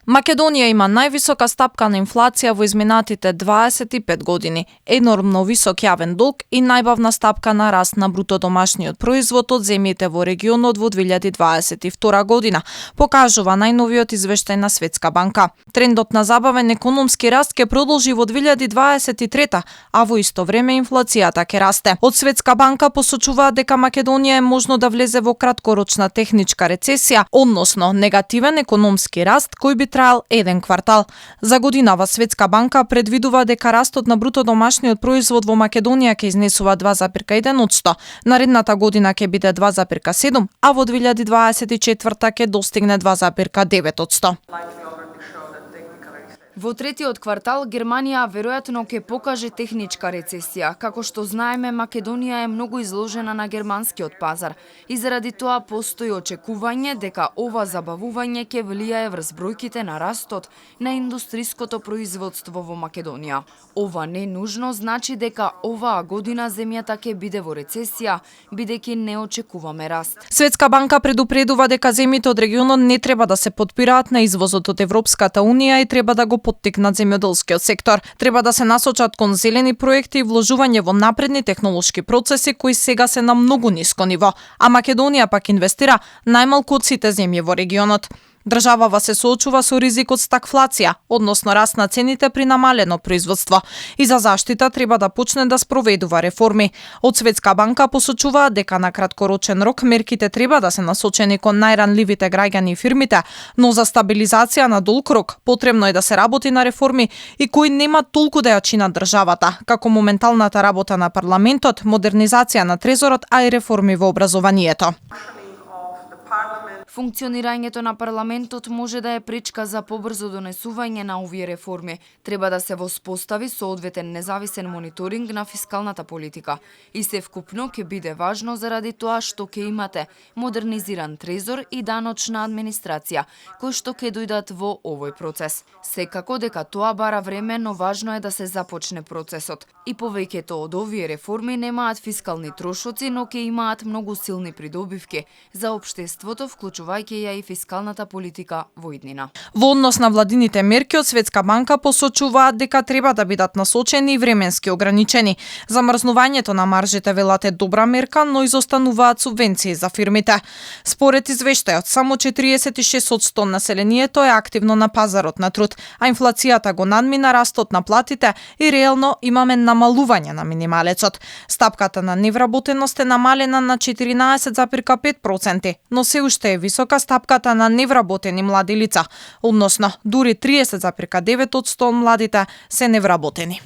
Македонија има највисока стапка на инфлација во изминатите 25 години, енормно висок јавен долг и најбавна стапка на раст на бруто домашниот производ од земјите во регионот во 2022 година, покажува најновиот извештај на Светска банка. Трендот на забавен економски раст ќе продолжи во 2023, а во исто време инфлацијата ќе расте. Од Светска банка посочуваат дека Македонија е можно да влезе во краткорочна техничка рецесија, односно негативен економски раст кој би траел еден квартал. За годинава Светска банка предвидува дека растот на бруто домашниот производ во Македонија ќе изнесува 2,1%, наредната година ќе биде 2,7%, а во 2024 ќе достигне 2,9%. Во третиот квартал Германија веројатно ќе покаже техничка рецесија, како што знаеме Македонија е многу изложена на германскиот пазар и заради тоа постои очекување дека ова забавување ќе влијае врз бројките на растот на индустриското производство во Македонија. Ова не нужно значи дека оваа година земјата ќе биде во рецесија, бидејќи не очекуваме раст. Светска банка предупредува дека земјите од регионот не треба да се потпираат на извозот од Европската унија и треба да го поттикнат земјоделскиот сектор. Треба да се насочат кон зелени проекти и вложување во напредни технолошки процеси кои сега се на многу ниско ниво, а Македонија пак инвестира најмалку од сите земји во регионот. Државава се соочува со ризик од стагфлација, односно раст на цените при намалено производство. И за заштита треба да почне да спроведува реформи. Од Светска банка посочуваат дека на краткорочен рок мерките треба да се насочени кон најранливите граѓани и фирмите, но за стабилизација на долг рок потребно е да се работи на реформи и кои нема толку да ја чинат државата, како моменталната работа на парламентот, модернизација на трезорот, а и реформи во образованието. Функционирањето на парламентот може да е пречка за побрзо донесување на овие реформи. Треба да се воспостави соодветен независен мониторинг на фискалната политика. И севкупно ќе биде важно заради тоа што ќе имате модернизиран трезор и даночна администрација, кои што ќе дојдат во овој процес. Секако дека тоа бара време, но важно е да се започне процесот. И повеќето од овие реформи немаат фискални трошоци, но ќе имаат многу силни придобивки за општеството, вклучувајќи ја и фискалната политика во иднина. Во однос на владините мерки од Светска банка посочуваат дека треба да бидат насочени и временски ограничени. Замрзнувањето на маржите велат е добра мерка, но изостануваат субвенции за фирмите. Според извештајот, само 46% населението е активно на пазарот на труд, а инфлацијата го надмина растот на платите и реално имаме намалување на минималецот. Стапката на невработеност е намалена на 14,5%, но се уште е висока стапката на невработени млади лица, односно дури 30,9% од младите се невработени.